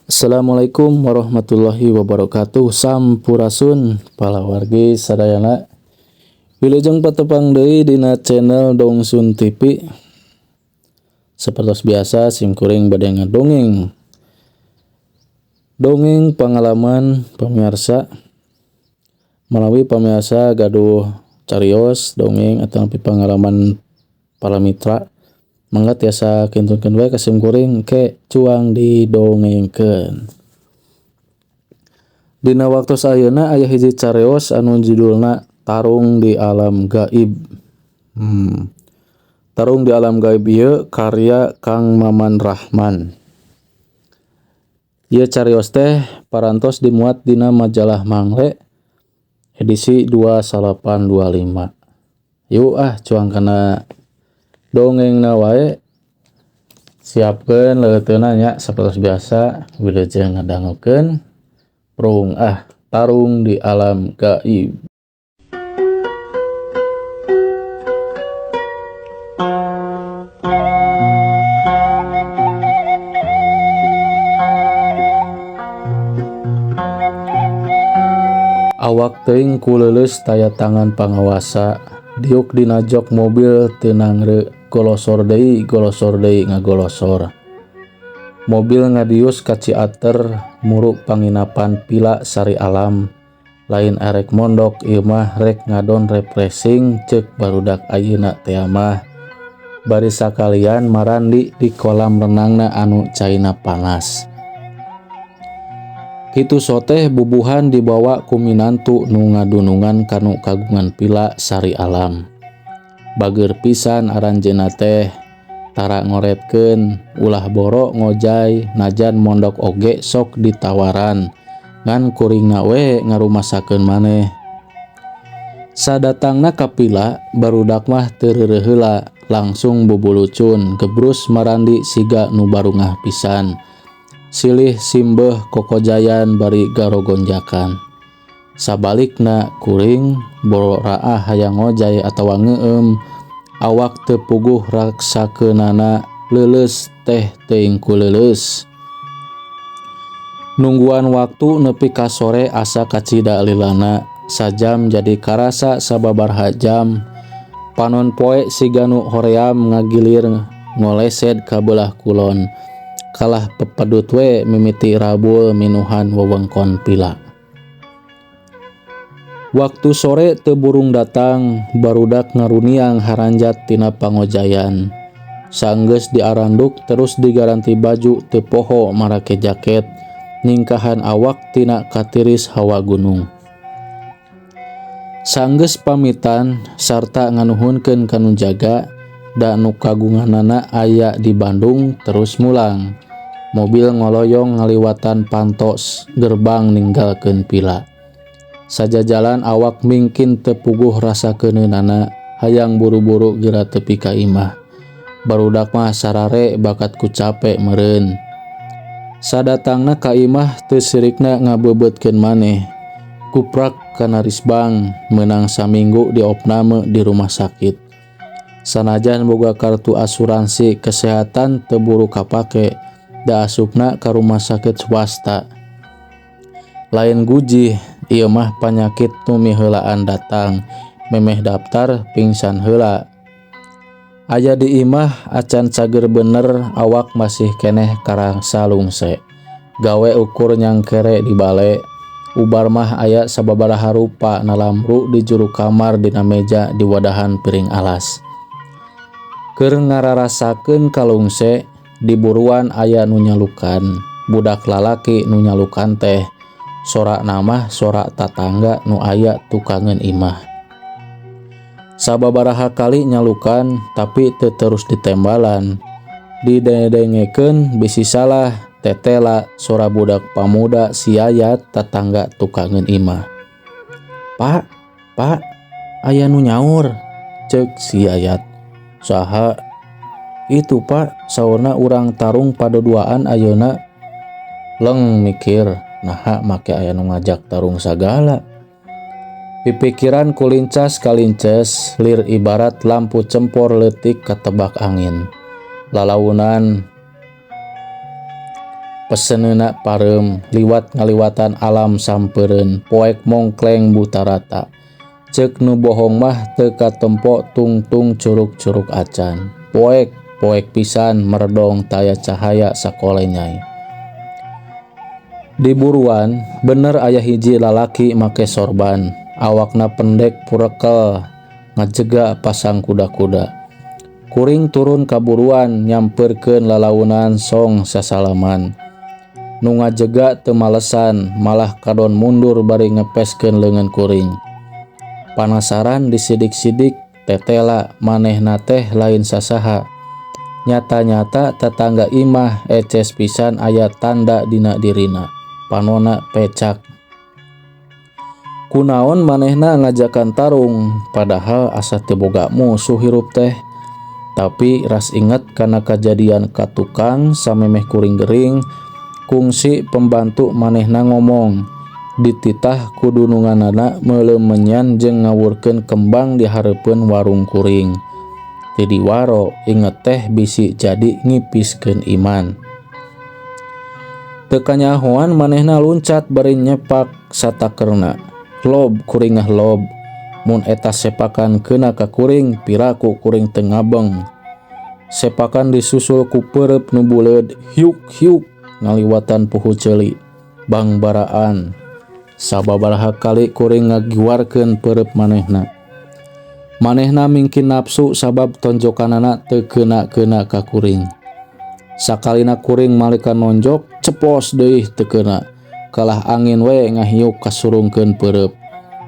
Assalamualaikum warahmatullahi wabarakatuh. Sampurasun palawargi sadayana. Wilujeng patepang deui dina channel Dongsun TV. Sapertos biasa sim kuring bade ngadongeng. Dongeng pengalaman pemirsa. Melalui pemirsa gaduh carios dongeng atau pengalaman para mitra. Mangga tiasa kintunkeun wae ka sim kuring ke cuang didongengkeun. Dina waktos ayeuna aya hiji carios anu judulna Tarung di Alam Gaib. Tarung di Alam Gaib ieu karya Kang Maman Rahman. Ieu carios teh parantos dimuat dina majalah Mangle edisi 2825. Yuk ah cuang kana dongengna wae. Siapkeun leuteuna nya sapertos biasa wilujeng ngadangukeun prung ah Tarung di Alam Gaib. Awak teuing kuleuleus taya tangan pangawasa diuk dina jok mobil teu nangre golosor deui ngagolosor. Mobil ngadius ka Ciater muru panginapan Pila Sari Alam. Lain arek mondok ieu mah rek ngadon refreshing ceuk barudak ayeuna teh mah. Bari sakalian marandi di kolam renangna anu caina panas. Kitu soteh bubuhan dibawa ku minantu nu ngadunungan kanu kagungan Pila Sari Alam. Bageur pisan aranjeunna teh tara ngoretkeun ulah boro ngojay najan mondok oge sok ditawaran ngan kuringna we ngarumasakeun maneh. Sadatangna ka pila barudak mah teu reureuh heula langsung bubulucun gebrus marandi siga nu barungah pisan. Silih simbeuh kokojayan bari garogonjakan. Sabalikna kuring boro raah hayang ngojay atawa ngeueum awak teu puguh raksakeunana leuleus teh teuing kuleuleus. Nungguan waktu nepi ka sore asa kacida lilana sajam jadi karasa sababaraha jam. Panon poe siga nu hoream ngagilir ngolesed ka beulah kulon. Kalah pepedut we mimiti rabul minuhan wewengkon pila. Waktu sore teu burung datang, barudak ngaruniang haranjat tina pangojayan. Sanggeus diaranduk terus digaranti baju teu poho marake jaket, ningkahan awak tina katiris hawa gunung. Sanggeus pamitan sarta nganuhunkeun ka nu jaga, da nu kagunganana aya di Bandung terus mulang. Mobil ngoloyong ngaliwatan pantos gerbang ninggalkeun pila. Sajajalan awak mingkin teu puguh rasa keuneunana, hayang buru-buru geura tepi ka imah. Barudak mah sarare bakat ku cape meureun. Sadatangna ka imah teu sirikna ngabeubeutkeun maneh. Kuprak kana risbang meunang saminggu diopname di rumah sakit. Sanajan boga kartu asuransi kesehatan teu buru kapake, da asupna ka rumah sakit swasta. Lain gujih, ieu mah panyakit nu miheulaan datang, memeh daftar pingsan heula. Aya di imah acan cager bener awak masih keneh karasa lungse. Gawe ukur nyangkere di bale, ubar mah aya sababaraha rupa nalamru di juru kamar dina meja di wadahan piring alas. Keur ngararasakeun kalungse di buruan aya nu nyalukan, budak lalaki nu nyalukan teh. Sorak namah sorak tatangga nu aya tukangeun imah. Sababaraha kali nyalukan tapi teu terus ditembalan. Didengekeun bisi salah tetela sora budak pamuda siayat tatangga tukangeun imah. Pak, pak, aya nu nyaur, ceuk siayat. Saha? Itu pak, saurna urang tarung paduduaan ayeuna. Leng mikir, naha make aya nu ngajak tarung sagala. Pipikiran kulincas kalinces lir ibarat lampu cempor leutik katebak angin. Lalaunan Peseneuna pareum liwat ngaliwatan alam sampeureun poek mongkleng buta rata. Ceuk nu bohong mah teu katempo tungtung curug-curug acan. Poek poek pisan meredong taya cahaya sakolenyai. Di buruan bener aya hiji lalaki make sorban, awakna pendek purekel ngajega pasang kuda-kuda. Kuring turun ka buruan nyamperkeun lalaunan song sasalaman. Nu ngajega teu malesan malah kadon mundur bari ngepeskeun leungeun kuring. Panasaran disidik-sidik tetela manehna teh lain sasaha. Nyata-nyata tetangga imah eces pisan aya tanda dina dirina. Panona pecak. Kunaon manehna ngajakan tarung padahal asa teu boga musuh hirup teh. Tapi ras inget kana kajadian ka tukang samemeh kuring gering kungsi pembantu manehna ngomong dititah ku dununganana meuleum menyan jeung ngawurkeun kembang di hareupeun warung kuring. Teu diwaro inget teh bisi jadi ngipiskeun iman. Teu kanyahoan manehna luncat bari nyepak satakerna. Lob kuring ngahlob. Mun eta sepakan keuna ka kuring piraku kuring teu ngabeng. Sepakan disusul ku peureup nu buleud hiuk-hiuk ngaliwatan puhu ceuli. Bangbaraan. Sababaraha kali kuring ngagiwarkeun peureup manehna. Manehna mingkin nafsu sabab tonjokanana teu keuna-keuna ka kuring. Sakalina kuring malika nonjok cepos deui teu keuna. Kalah angin we ngahiuk kasurungkeun peureup.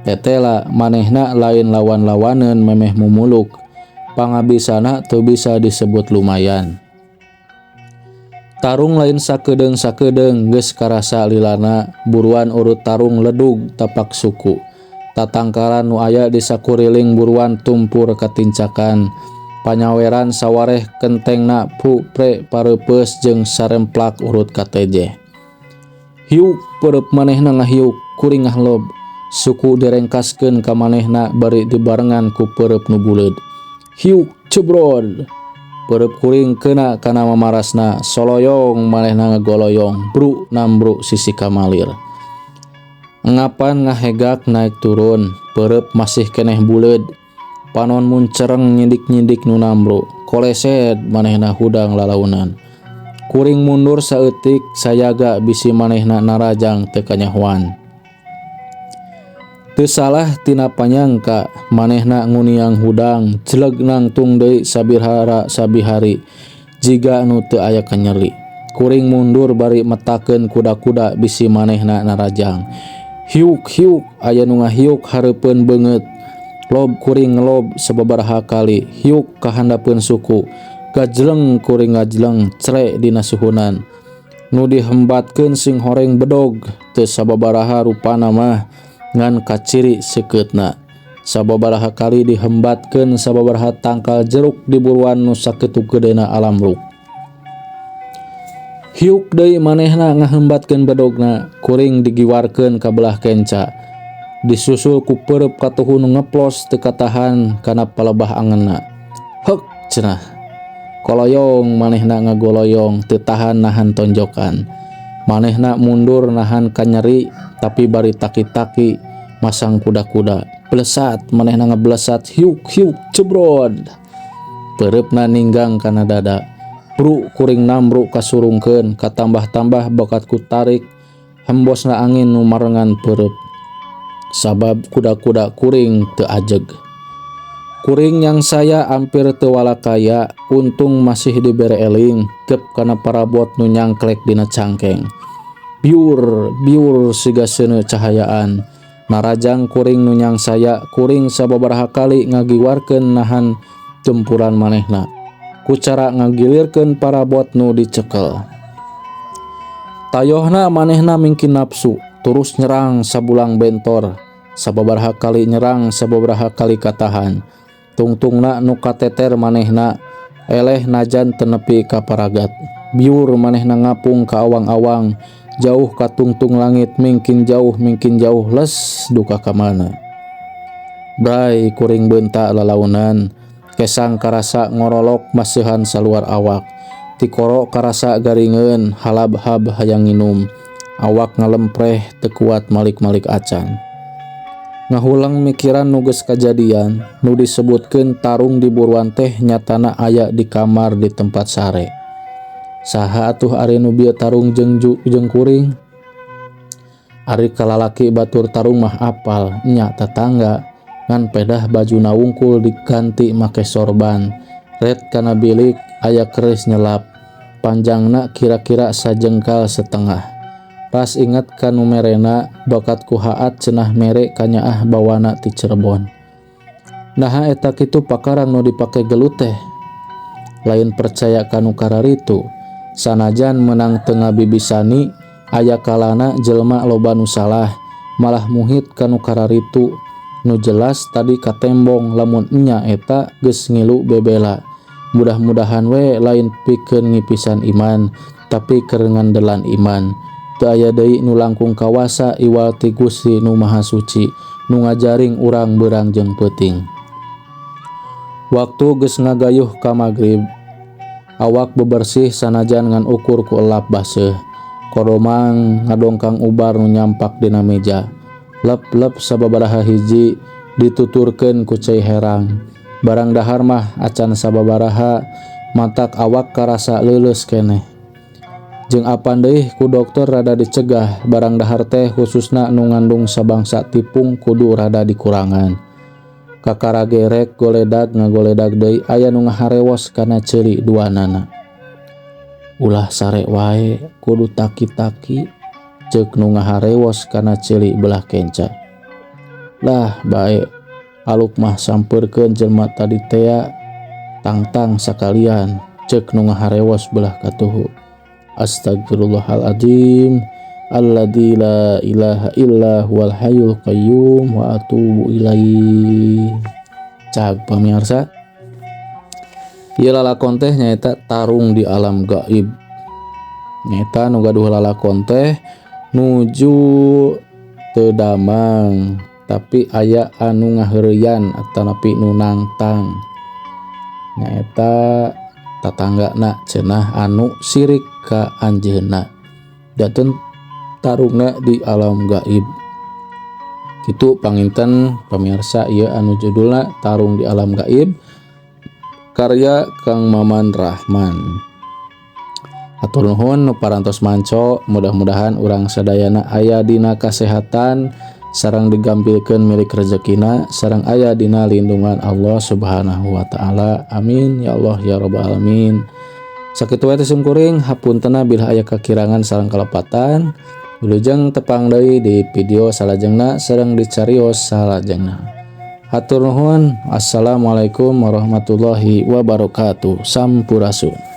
Tetela manehna lain lawan-lawaneun memeh mumuluk. Pangabisana teu bisa disebut lumayan. Tarung lain sakedeung-sakedeung geus karasa lilana buruan urut tarung ledug tapak suku. Tatangkalan nu aya di sakuriling buruan tumpur katincakan. Panyaweran sawareh kentengna pu pre pareupeus jeung saremplak urut katejeh. Hiuk peureup manehna ngahiuk kuring ngahlob. Suku direngkaskeun ka manehna bari dibarengan ku peureup nu buleud. Hiuk cebrod. Peureup kuring keuna kana mamarasna soloyong manehna ngagoloyong bru nambru sisi kamalir. Ngapan ngahegak naik turun peureup masih keneh buleud. Panon muncereng nyindik-nyindik nu nambru koleset manehna hudang lalaunan. Kuring mundur saeutik sayaga bisi manehna narajang teu kanyahoan. Teu salah tina panyangka manehna nguniang hudang jleg nangtung deui sabihara sabihari jiga nu teu aya kanyeri. Kuring mundur bari metakeun kuda-kuda bisi manehna narajang. Hiuk-hiuk aya nu ngahiuk hareupeun beungeut. Lob kuring ngelob sababaraha kali hiuk kahandapeun suku. Gajleng kuring ngajleng cre dina suhunan. Nu dihembatkeun sing horeng bedog teu sababaraha rupana mah ngan kaciri seukeutna. Sababaraha kali dihembatkeun sababaraha tangkal jeruk di buruan nu sakitu gedena alamruk. Hiuk deui manehna ngahembatkeun bedogna, kuring digiwarkeun ka belah kenca. Disusul ku peureup katuhu nu ngeplos teu katahan kana palebah angenna. Heuk cenah. Koloyong manehna ngagoloyong teu tahan nahan tonjokan. Manehna mundur nahan kanyeri tapi bari taki-taki masang kuda-kuda. Blesat manehna ngeblesat hiuk-hiuk cebrod. Peureupna ninggang kana dada. Bru kuring nambruk kasurungkeun katambah-tambah bakat ku tarik hembosna angin nu marengan peureub. Sabab kuda-kuda kuring teu ajeg. Kuring yang saya ampir teu walakaya, untung masih dibere eling gep kana parabot nu nyangklek dina cangkeng. Biur biur siga seuneu cahayaan. Narajang kuring nu nyangsaya, kuring sababaraha kali ngagiwarkeun nahan gempuran manehna. Ku cara ngagilirkeun parabot nu dicekel. Tayohna manehna mingkin nafsu, terus nyerang sabulang bentor. Sababaraha kali nyerang, sababaraha kali katahan. Tungtungna nu kateter manehna eleh najan teu nepi ka paragat. Biur manehna ngapung ka awang-awang, jauh ka tungtung langit mingkin jauh les duka ka mana. Bray kuring beunta lalaunan, kesang karasa ngorolok maseuhan saluar awak. Tikoro karasa garingeun halab-hab hayang nginum. Awak ngalempreh teu kuat malik-malik acan. Ngahuleng mikiran nu geus kajadian, nu disebutkeun tarung di buruan teh nyatana aya di kamar di tempat sare. Saha atuh ari nu bieu tarung jeung jeung kuring? Ari kalalaki batur tarung mah apal, nya tatangga, ngan pedah bajuna wungkul diganti make sorban. Ret kana bilik aya keris nyelap, panjangna kira-kira sajengkal setengah. Ras inget ka nu merena, bakat ku haat cenah mere kanyaah bawana ti Cirebon. Naha eta kitu pakarang nu dipake gelut teh? Lain percaya ka nu kararitu, sanajan meunang teu ngabibisani, aya kalana jelema loba nu salah, malah muhit ka nu kararitu. Nu jelas tadi katembong lamun enya eta geus ngilu bebela. Mudah-mudahan we lain pikeun ngipisan iman, tapi keur ngandelan iman. Teu aya deui nu langkung kawasa iwal ti Gusti Nu Maha Suci, nu ngajaring urang beurang jeung peuting. Waktu geus ngagayuh ka magrib. Awak bebersih sanajan ngan ukur ku elap baseuh. Kodomang ngadongkang ubar nu nyampak dina meja. Lep-lep sababaraha hiji dituturkeun ku cai herang. Barang dahar mah acan sababaraha matak awak karasa leuleus keneh. Jeung apan deui ku dokter rada dicegah barang dahar teh khususna nu ngandung sabangsa tipung kudu rada dikurangan. Kakara gerek goledag ngagoledag deui aya nu ngaharewos kana ceuli duanana. Ulah sare wae kudu taki-taki ceuk nu ngaharewos kana ceuli belah kenca. Lah bae aluk mah sampeurkeun jelema tadi tea tangtang sakalian ceuk nu ngaharewos belah katuhu. Astagfirullahaladzim alladzi la ilaha illa huwal hayyul qayyum wa atubu ilaih. Cag pamirsa, ieu lalakon teh nyaeta tarung di alam gaib. Nyaeta nu gaduh lalakon teh nuju teu damang, tapi aya anu ngaheureyan atanapi nu nangtang. Nyaeta tatanggana cenah anu sirik ka anjeunna. Janten tarungna di alam gaib. Kitu panginten pamirsa ieu anu judulna Tarung di Alam Gaib karya Kang Maman Rahman. Hatur nuhun nu parantos manco, mudah-mudahan urang sadayana aya dina kasehatan sareng digampilkeun milik rezekina sareng aya dina lindungan Allah Subhanahu wa taala. Amin ya Allah ya rabbal alamin. Sakitu wae sim kuring, hapuntenna bilih aya kakirangan sareng kalepatan. Wilujeng tepang deui di video salajengna sareng di carios salajengna. Hatur nuhun. Assalamualaikum warahmatullahi wabarakatuh. Sampurasun.